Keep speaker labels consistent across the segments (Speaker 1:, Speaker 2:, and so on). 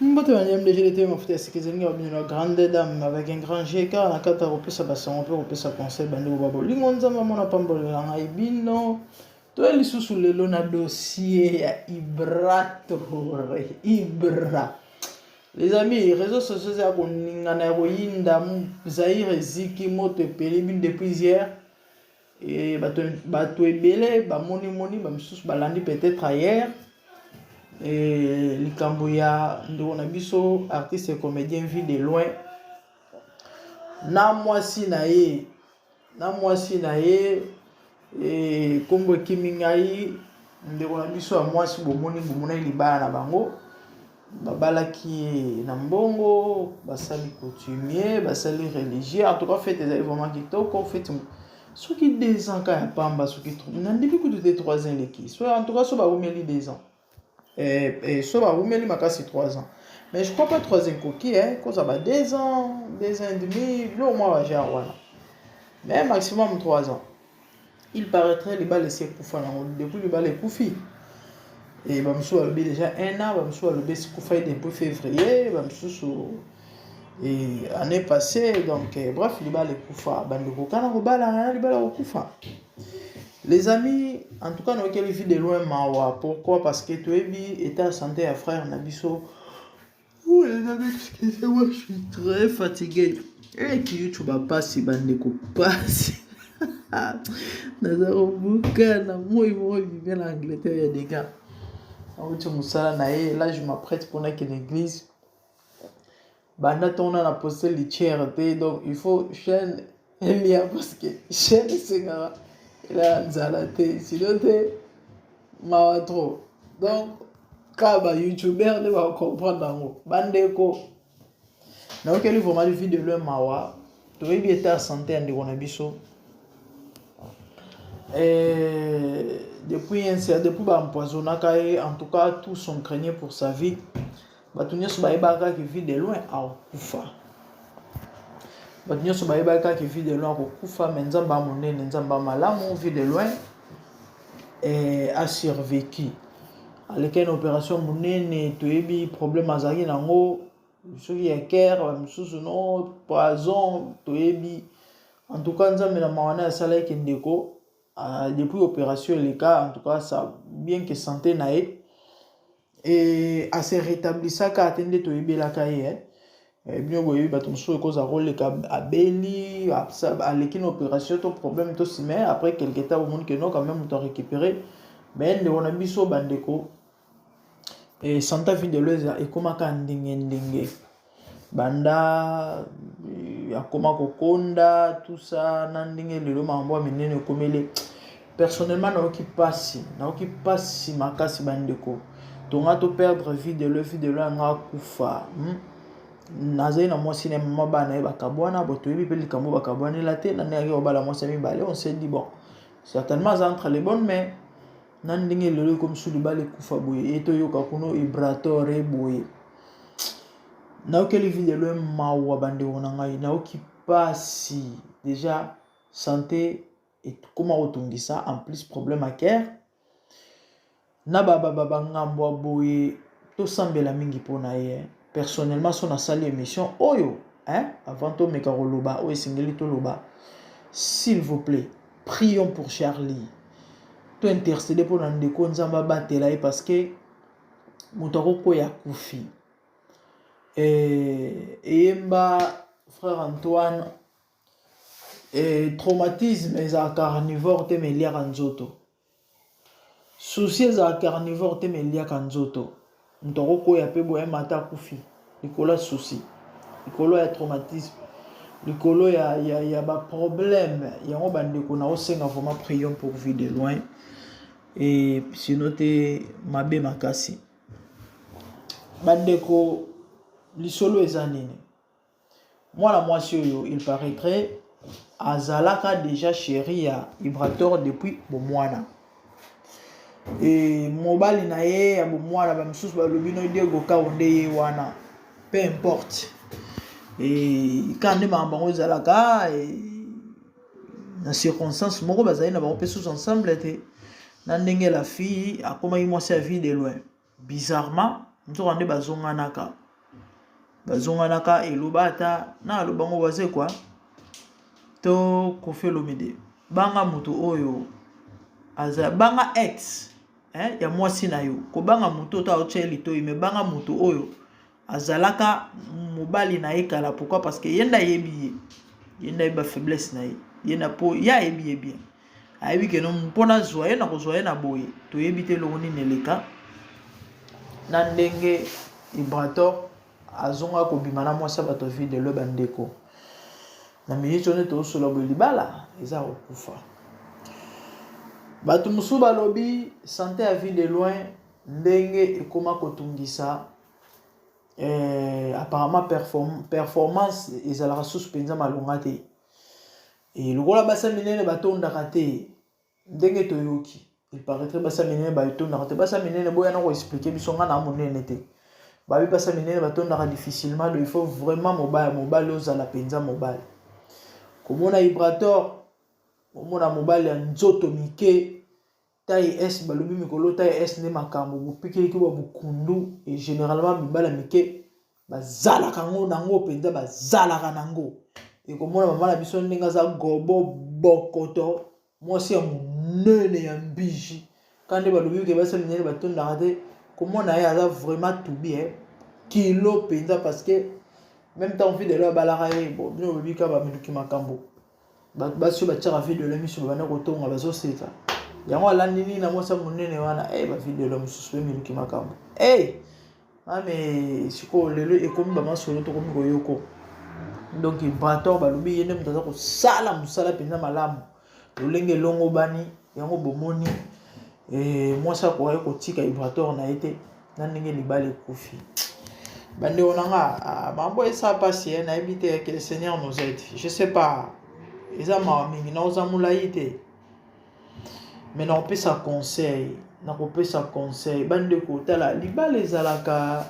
Speaker 1: Mbote ba MDG de TV mafuta ya sika ezali nga bino la grande dame avec un grand G car na kati ya kopesa basango mpe kopesa conseil bandeko ba bolingo Nzambe amona pambolela ngai bino. Toye lisusu lelo na dossier ya Ibra Traore Ibra. Les amis, réseaux sociaux ya koningana ya koyinda Zaire eziki moto epeli bino depuis hier. Et bato bato ebele bamoni moni ba misusu balandi peut-être ailleurs. Et likambo ya ndeko na biso artiste et comédien vue de loin na mwasi na ye na mwasi na ye nkombo ekimi ngai ndeko na biso ya mwasi bomoni bomonaki libala na bango babalaki ye na mbongo basali coutumier basali religieux en tout cas fête ezali vraiment kitoko fête soki 2 ans ka ya pamba soki nandimi kutu te 3 ans eleki so en tout cas so bawumeli 2 ans so bawumeli makasi 3 ans mais je crois pas 3 ans ekoki kozala ba 2 ans 2 ans et demi biloko mwa bagenre wana mais maximum 3 ans. Il paraîtrait libala esi ekufa nango depuis libala ekufi e bamosusu balobi déjà un an, bamosusu balobi esi ekufa depuis février, bamosusu e année passée. Donc bref, libala ekufa. Bandeko kana kobalana na libala kokufa, les amis. En tout cas, nayokeli Vue de Loin mawa. Pourquoi? Parce que toyebi état ya santé ya frère na biso. Ouh, les amis, excusez-moi, je suis très fatigué. Eki YouTube apasi bandeko pasi. Naza kobuka na moi moko ebimi na Angleterre ya dégâts. Awuti mosala na ye, là je m'apprête mpona kende église. Banda ntongo na poste litière te, donc il faut chaîne elia parce que chaîne esengaka elala nzala te, sinon te mawa trop. Donc kaka ba youtubeur nde bacomprendre yango. Bandeko, nayokeli vraiment Vue de Loin mawa. Toyebi état ya santé ya ndeko na biso depuis baempoisonnaka ye. En tout cas, tous on craignait pour sa vie. Bato nyonso bayebaka kaka Vue de Loin akokufa, bato nyonso bayebaka kaka Vue de Loin akokufa, mais Nzambe amonene, Nzambe amalamu, Vue de Loin a survécu. Aleki na opération monene. Toyebi problème azalaki nango soki ya cœur, bamisusu no poison, toyebi. En tout cas, Nzambe na mawa na asalaki ndeko depuis opération eleka. En tout cas, ça bien que santé na ye e ase rétablissaka ate nde toyebelaka ye. Bino boyebi bato mosusu ekozala koleka abeli, aleki na opération to problème to nsima, après quelque temps bomoni ke no, quand même moto arécupéré. Mais ndeko na biso, bandeko, santé Vue de Loin ekomaka ndenge ndenge banda akoma kokonda tout ça na ndenge lelo makambo ya minene ekomeli. Personnellement, nayoki mpasi, nayoki mpasi makasi. Bandeko, tonga toperdre Vue de Loin. Vue de Loin anga akufa, Nazali na mwasi na mama bana ye bakabwana bo toyebi mpe likambo bakabwanela te na ndenge akei kobala mwasi ya mibale. On s'est dit, bon, certainement aza entre les bonnes, mais na ndenge lelo ekomi su libala ekufa boye ye toyoka kuno Ibrator boye, nayokeli Vue de Loin mawa. Bandeko na ngai, nayoki mpasi. Déjà santé ekóma kotungisa, en plus problème ya cœur na bangambo ya boye. Tosambela mingi mpona ye. Personnellement, so nasali émission oyo hein, avant tomeka koloba oyo esengeli toloba, s'il vous plaît, prions pour Charlie, to intercéder mpona ndeko, Nzambe abatela ye parce que moto akokwea akufi. Eyemba frère Antoine, traumatisme ezalaka carnivore te, mais eliaka nzoto. Souci ezalaka carnivore te, mais eliaka nzoto. Moto akokwea mpe boye mata akufi likolo ya souci, likolo ya traumatisme, likolo ya baproblème yango. Bandeko, na osenga vraiment, prions pour Vue de Loin e sinon te mabe makasi. Bandeko, lisolo eza nini? Mwana mwasi oyo, il paraîtrait azalaka déjà chéri ya Ibrator depuis bomwana e mobali na ye ya bomwana. Bamisusu balobi no Diego Kao nde ye wana, peu importe. E kaka nde makambo yango ezalaka na circonstance moko bazali na bango mpe susu ensemble te na ndenge la fille akomaki mwasi ya Vue de Loin. Bizarrement, nzoka nde bazonganaka. Bazonganaka eloba ata na aloba ngo Wazekwa to Koffi Olomide. Banga moto oyo aza banga ex eh, ya mwasi na yo. Kobanga moto oyo aotya ye litoyi, mais banga moto oyo azalaka mobali na ye kala. Pourquoi? Parce que ye nde ayebi ye, ye nde ayebi ba faiblesse na ye, ye na po ye ayebi ye bien, ayebi ke no mpo nazwa ye, nakozwa ye na boye. Toyebi te eloko nini eleka na ndenge Ibrator azonga kobima na mwasi ya bato Vue de Loin. Bandeko, na minute oyo nde tozosola boye, libala eza kokufa. Bato mosusu balobi santé ya Vue de Loin ndenge ekóma kotungisa apparemment performance ezalaka susu mpenza malonga te. Lokola basi minene batondaka te, ndenge toyoki, il paraîtrait basi minene batondaka te. Basi minene, boya na koexpliquer biso, nga na monene te. Babi basi minene batondaka difficilement, donc il faut vraiment mobali, mobali ozala mpenza mobali. Komona Ibrator, omona mobali ya nzoto mike, taille S, balobi mikolo taille S nde makambo, bopikiliki bwa bukundu. Et généralement mibali ya mike bazalaka yango nango mpenza, bazalaka nango. Ekomona mama na biso ndenge aza gobo bokoto, mwasi ya monene ya mbiji ka nde balobi ke basi minene batondaka te. Komona ye aza vraiment tubi kilo mpenza, parce que même temps Vue de Loin abalaka ye. Bon, bino bolobi kaka bamiluki makambo. Bato basi oyo batiaka Vue de Loin miso, babanda kotonga, bazoseka yango alandi nini na mwasi ya monene wana. Ba Vue de Loin mosusu mpe miluki makambo. Mame sikoyo lelo ekomi bamasolo, tokomi koyoko. Donc Ibrator, balobi ye nde moto aza kosala mosala mpenza malamu lolenge elongo bani yango. Bomoni, mwasi akokaki kotika Ibrator na ye te na ndenge libala ekufi. Bandeko na nga, mambo esa mpasi. Nayebi te, que le Seigneur nous aide, je sais pas, eza mawa mingi. Na oza molai te, mais nakopesa conseil, nakopesa conseil. Bandeko, tala, libala ezalaka,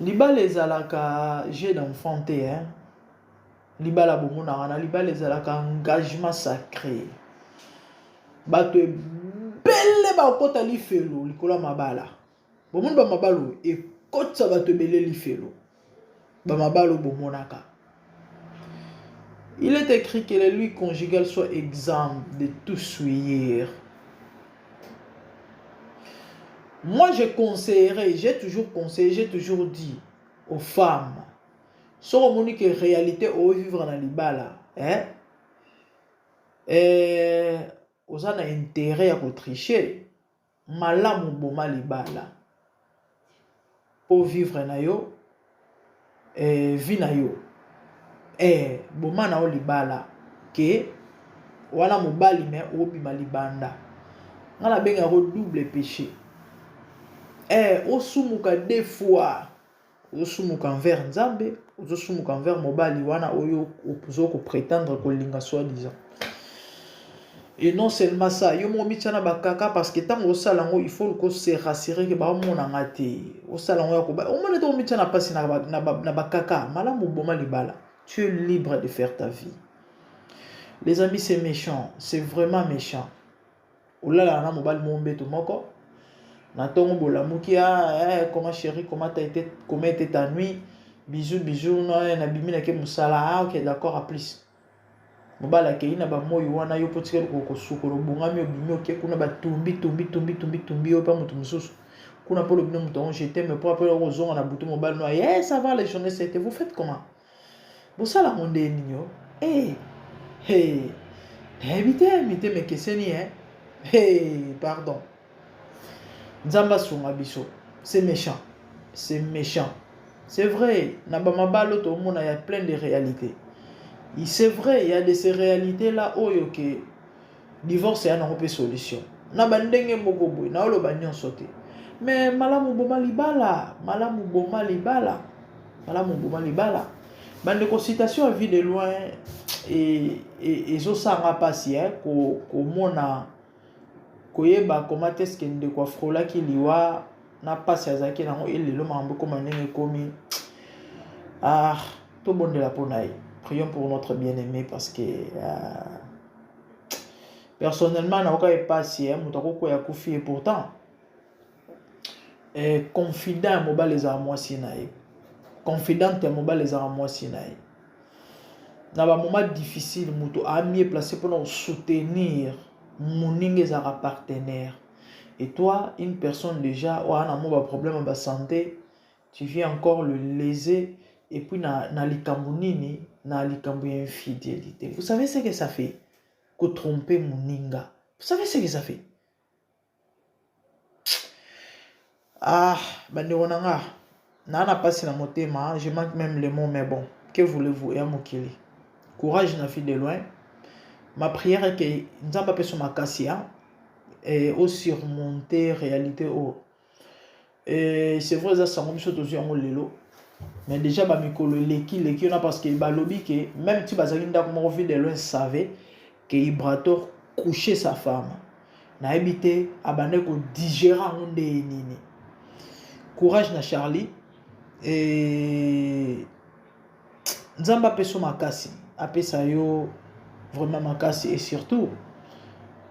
Speaker 1: libala ezalaka jeu d'enfant te, hein? Libala bomonaka na libala ezalaka engagement sacré. Bato ebele bakota lifelo likolo ya mabala. Bomoni bamabala oyo ekotisa bato ebele lifelo, bamabala oyo bomonaka. Il est écrit que le lit conjugal soit exempt de tout souillure. Moi, je conseillerais, j'ai toujours conseillé, j'ai toujours dit aux femmes, soki omoni ke réalité ovivre na libala, eh? Oza na intérêt ya kotricher, malamu boma libala mpo vivre na yo vie na yo. Boma na yo libala ke wana mobali me obima libanda. Nga nabengaka double péché. Osumuka deux fois, ozosumuka envers Nzambe, ozosumuka envers mobali wana oyo ozo koprétendre kolinga soi-disant. Et non seulement ça, yo moko mitia na bakaka, parce que ntango osala yango, il faut ko se rassurer ke baomonanga te. Osala yango ya koba, omona te, omitia na mpasi na bakaka. Malamu boma libala, tu es libre de faire ta vie. Les amis, c'est méchant, c'est vraiment méchant. Olalaka na mobali moko mbeto moko, na ntongo bolamuki: "Ah, comment chéri, comment t'as été, comment était ta nuit? Bisous, bisous, no, nabimi, nake mosala. Ah ok, d'accord, à plus." Mobali akei na bamoi wana, yo mpo tikali kosukola, obongami, obimi, oke kuna, batumbi tumbi tumbi tumbi tumbi yo mpe moto mosusu kuna mpo lobi na moto yango "je t'aime". Po après okozonga na butu, mobali no: "Eh, ça va, les journées c'était?" Vous faites comment? Bosala yango nde nini? Yo, hey, nayebi te, mitema ekeseni. Hey, pardon, Nzambe asunga biso. C'est méchant, c'est méchant, c'est vrai. Na bamabala oyo tomona ya plein de réalité, c'est vrai, il y a de ces réalités là oyo ke divorce eya nango mpe solution na bandenge moko boye. Naoloba nyonso te, mais malamu boma libala, malamu boma libala, malamu boma libala. Bandeko, citation ya Vue de Loin ezosanga mpasi komona, koyeba comment est ce que ndeko afrôlaki liwa na mpasi azalaki nango. Elelo makambo ekóma ndenge ekomi. Ah, tobondela mpona ye, prions pour notre bien-aimé, parce que personnellement nayoka epasi. Moto akokwea, akufi, et pourtant confident ya mobali ezala mwasi na ye. Confidente ya mobali ezalaka mwasi na ye. Na ba moment difficile moto a mieux placé mpona kosoutenir moninga ezalaka partenaire. Et toi, une personne déjà oyo na mwa baproblème ya basanté, tu viens encore le léser et puis na likambo nini, na likambo ya infidélité. Vous savez ce que ça fait, kotromper moninga? Vous savez ce que ça fait? Ah, bandeko na nga, naa na mpasi na motema, je manque même les mots, mais bon, que voulez-vous, ya mokili. Courage na fille de loin. Ma prière est que Nzambe apesa makasi ya et osurmonter réalité oyo. Et c'est vrai, eza sango biso tozwi yango lelo, mais déjà bamikolo eleki leki wana, parce que balobi ke même ti bazalaki ndako moko, Vue de Loin savait que Ibrator coucher sa femme. Nayebi te abandaki kodigérer yango nde ye nini. Courage na Charlie e Nzambe apesa yo makasi, apesa yo vraiment makasi, et surtout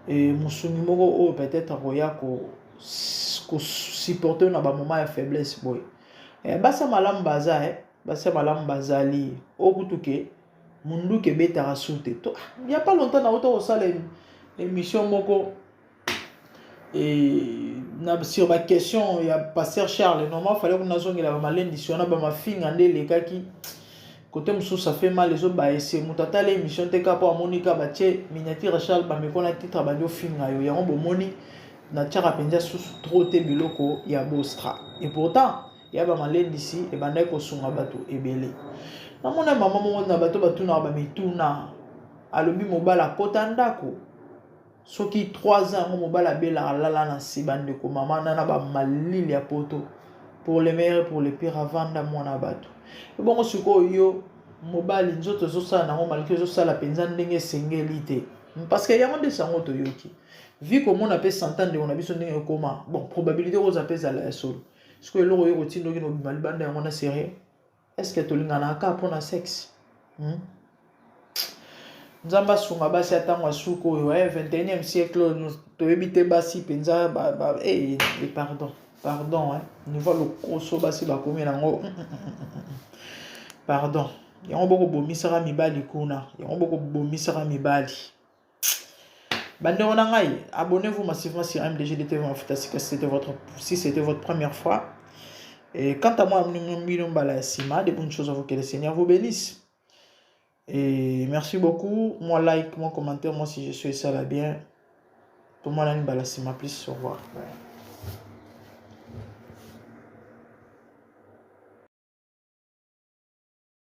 Speaker 1: e mosungi moko oyo peut-être akoya kosupporter na bamoment ya faiblesse boye. Basi ya malamu baza, basi ya malamu bazali. Oyo kutu ke munduki ebetaka su te. Il y a pas longtemps nauta kosala émission moko na sur baquestion ya pasteur Charles. Normalement fallait kuna nazongela bamalendisi wana, bamafinga nde elekaki kote mosusu. Ça fait mal, ezobaese moto atala émission te kaka mpo amoni kaka batie miniature Charles Bameko na titre, bandi ofinga yo. Yango bomoni natiaka mpenza susu trop te biloko ya bostra, et pourtant ya bamalendisi ebandaki kosunga bato ebele. Namona mama moko na bato batunaka bamituna, alobi mobali akota ndako soki 3 ans yango, mobali abelaka, alala na se. Bandeko, mama nana bamalili ya poto, pour le meilleur, pour le pire, avanda mwana bato. Ebongo sikoyo yo mobali, nzoto ezosala nango maliki, ezosala mpenza ndenge esengeli te, parce que yango nde sango toyoki vi komona mpe santa ndeko na biso ndenge ekoma. Bon, probabilité kozwa mpe ezala ya solo. Sikoyo eloko oyo kotinda oki na obima libanda yango na sérieux, est ce que tolinganaka kaka mpona sexe, Nzambe asunga basi ya ntango ya suka oyo, 21e siècle oyo. Toyebi te basi mpenza pardon, pardon, niveau lokoso basi bakomi nango, pardon. Yango bokobomisaka mibali kuna, yango bokobomisaka mibali. Bandeko na ngai, abonnez-vous massivement sur MDG TV Mafuta Sika si c'était votre première fois. Et quant à moi, bino mbala ya nsima, de bonnes choses à vous, que le Seigneur vous bénisse et merci beaucoup. Moi like, moi commentaire, moi si je suis ça va bien. Tout le monde, mbala nsima, plus, au revoir. Bye.